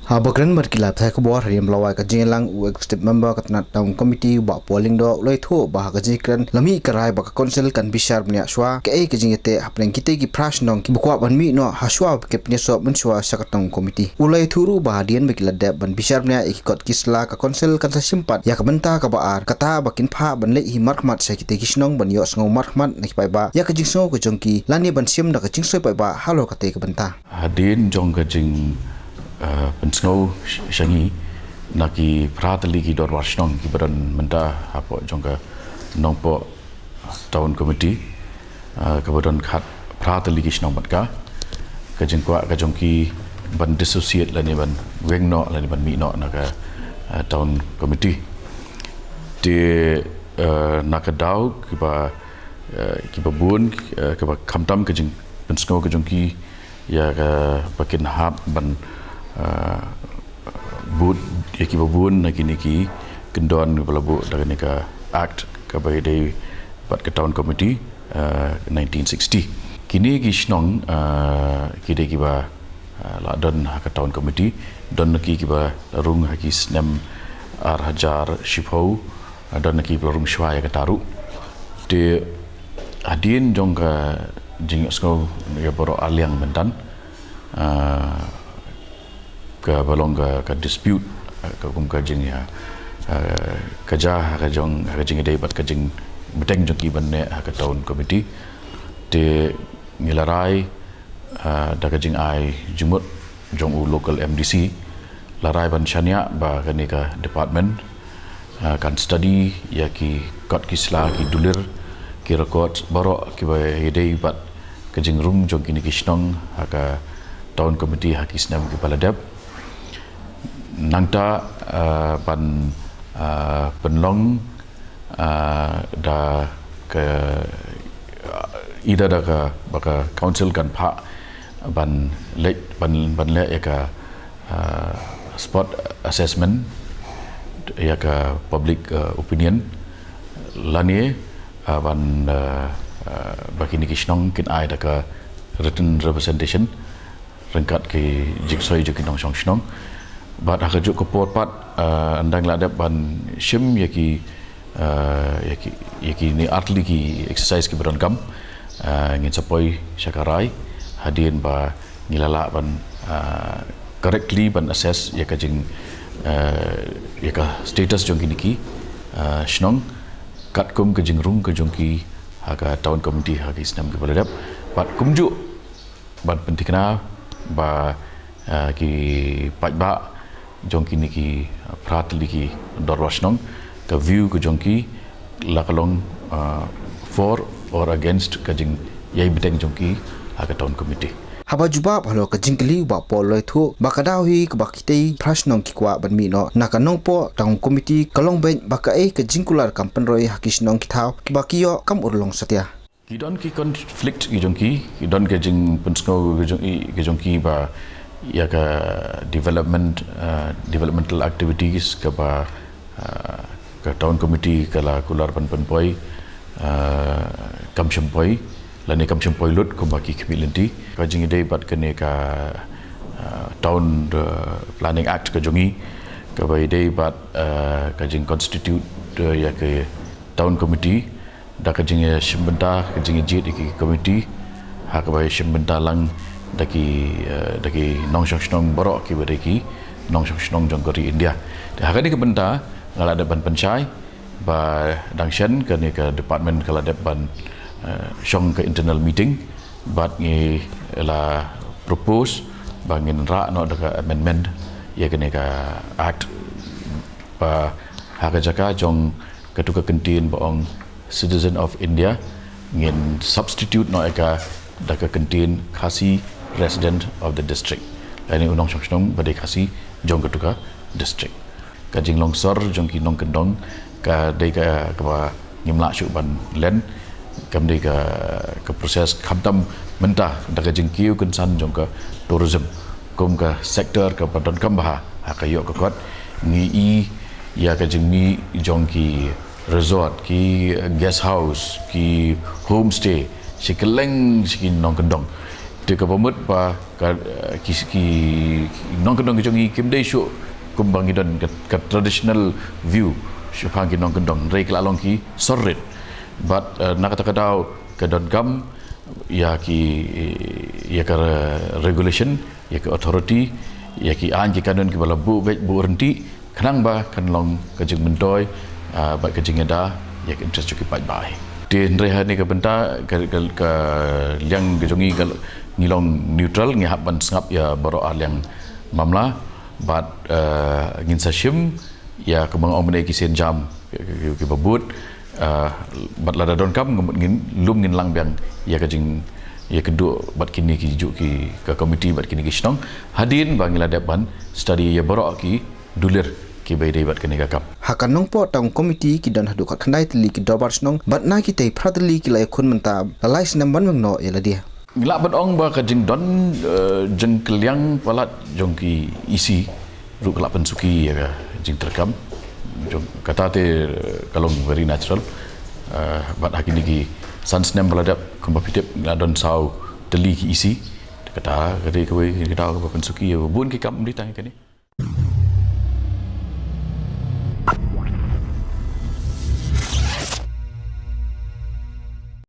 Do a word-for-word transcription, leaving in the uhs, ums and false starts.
Ha ba kren bad ki lad pathai khubor hadien ba la wai ka jingïalang u Executive Member ka tnat Town Committee u Bah Paul Lyngdoh u la ïathuh ba ha ka jingkren la mih ka rai ba ka Council kan bishar bniah shuwa kaei ka jingïateh hapdeng kitei ki phra shnong kiba kwah ban mih noh ha shuwa ba ki pynïasoh mynshuwa sha ka Town Committee. U la ïathuh ruh ba hadien ba ki la dep ban bishar bniah ïa ki kot ki sla ka Council kan sa shim pat ïa ka bynta kaba ar kata ba kin phah ban leit hi markhmat sha kitei ki shnong ban ïohsngew markhmat na ki paidbah ïa ka jingsngew ka jong ki lane ban shim da ka jingsoi paidbah halor katei ka bynta. Hadien jong ka jing uh, pynsngew sh- sha ngi na ki phra tylli ki dorbar shnong kiba don mynta hapoh jong ka Nongpoh Town Committee, uh, kaba don khat phra tylli ki shnong bad ka ka jingkwah ka jong ki ban dissociate lane ban weng noh lane ban mih noh na ka uh, Town Committee. Te uh, na ka daw kiba uh, kiba bun uh, kiba khamtam ka jingpynsngew ka jong ki ïa ka ba kin hap ban uh, bud ïa kiba bun na kine ki kyndon ba la buh da kane ka act kaba ïadei bad ka Town Committee uh, nineteen sixty. Kine ki shnong uh, ki dei kiba uh, la don ha ka Town Committee, don na ki kiba la rung ha ki snem ar hajar shiphew, uh, don na ki ba la rung shuwa ïa kata ruh. Te hadien jong ka jingïohsngew ïa baroh arliang mynta uh, kaba long ka, ka dispute uh, ka kum ka jing ïa uh, ka ja ha ka jong ha ka jingïadei bad ka jingbteng jong ki ban neh ha ka Town Committee. Te ngi la rai uh, da ka jingai jingmut jong u local M D C la rai ban shaniah ba kane ka department uh, kan study ïa ki kot ki sla ki dulir ki record baroh kiba ïadei bad ka jingrung jong kine ki shnong ha ka Town Committee ha ki snem kiba la dep. Nangta uh, ban uh, pynlong uh, da ka uh, ida da ka ba ka council kan phah ban leh ban ban leh ïa ka uh, spot assessment ïa ka public uh, opinion lane uh, ban uh, uh, ba kine ki shnong kin ai da ka written representation ryngkat ki jingsoi jong ki nongshong shnong. Bad ha kajuh ka por pat uh, ynda ngi la dep ban shim ïa ki uh, ïa ki ïa kine artylli ki exercise kiba donkam uh, ngin sa poi sha ka rai hadien ba ngi la lah ban uh, correctly ban assess ïa ka jing uh, ïa ka status jong kine ki uh, shnong katkum ka jingrung ka jong ki ha ka Town Committee ha ki snem kiba la dep. Bad kumjuh ban pynthikna ba uh, ki paidbah jong kine ki uh, phra tylli ki dorbar shnong ka view ka jong ki la ka long uh, for or against ka jingïai bteng jong ki ha ka Town Committee. Haba jubab halor ka jingkylli u Bah Paul u la ïathuh ba ka daw hi kaba kitei phra shnong ki kwah ban mih noh na ka Nongpoh Town Committee ka long beit ba kaei ka jingkular kam pynroi ha ki shnong ki thaw kiba ki ïoh kam urlong satia. Ki don ki conflict ki jong ki, ki don ka jingpynsngew ki jong ki, ki jong ki ba ïa ka development uh, developmental activities kaba uh, ka Town Committee ka la kular ban pynpoi uh, kam shym poi lane kam shym poi lut kumba ki khmih lynti. Ka jingïadei bad kane ka uh, Town uh, Planning Act ka jong i kaba ïadei bad uh, ka jingconstitute uh, ïa ka Town Committee da ka jingïashim bynta ka jingïajied ïa ki committee ha kaba ïashim bynta lang da ki uh, da ki nongshong shnong baroh kiba dei ki nongshong shnong jong ka ri India. Te ha kane ka bynta nga la dep ban pynshai ba dang shen kane ka department ka la dep ban uh, shong ka internal meeting bad ngi la propose ba ngin rah noh da ka amendment ïa kane ka act ba ha ka jaka jong katu ka kyntien ba ong citizen of India ngin substitute noh ïa ka da ka kyntien Khasi resident of the district. Lane u nongshong shnong ba dei Khasi jong katu ka district. Ka jinglongsor jong ki nongkyndong ka dei ka kaba ngim lah shuh ban len kam dei ka ka process khamtam mynta da ka jingkiew kynsan jong ka tourism kum ka sector kaba donkam bha ha ka ïoh ka kot ngi i ïa ka jingmih jong ki resort ki guest house ki homestay shi kylleng shi ki nongkyndong Te kaba mut ba ka, eh, ki, ki nongkyndong ki jong ngi kim dei shuh kumba ngi don ka, ka traditional view shaphang ki nongkyndong, hynrei ki la long ki sor rit. Bad, eh, na kata ka daw ka donkam ïa ki, ïa ka re-, regulation, ïa ka authority, ïa ki aiñ ki kanun kiba la buh beit buh ryntih, khnang ba kan long ka jingmyntoi, ah, bad ka jingïada ïa ka interest jong ki paidbah. Te hynrei ha kane ka bynta ka, ka, ka liang ka jong ngi ka, ngi long neutral, ngi hap ban sngap ïa baroh ar liang mamla, bad, eh, ngin sa shim ïa kaba nga ong mynne ki sienjam ki, ki, kiba bud, eh, bad lada donkam ngin, ngin lum ngin lang biang ïa ka jing, ïa ka duh bad kine ki juh ki, ka komiti bad kine ki shnong hadien ba ngi la dep ban study ïa baroh ki dulir kiba ïadei bad kane ka kam. Ha ka Nongpoh Town Committee ki don haduh khatkhyndai tylli ki dorbar shnong bad na kitei phra tylli ki la ïakhun mynta la lai snem ban weng noh ïa lade. Ngi lah ban ong ba ka jingdon, eh, jingkylliang palat jong ki E C ruh ka la pynsuki ïa ka jingtreikam. Jong kata te, eh, ka long very natural. Eh, bad ha kine ki san snem ba la dep kumba phi tip ngi la don saw tylli ki E C. Kata ka dei kawei ka daw kaba pynsuki ïa ba bun ki kam, ym dei tang ïa kane.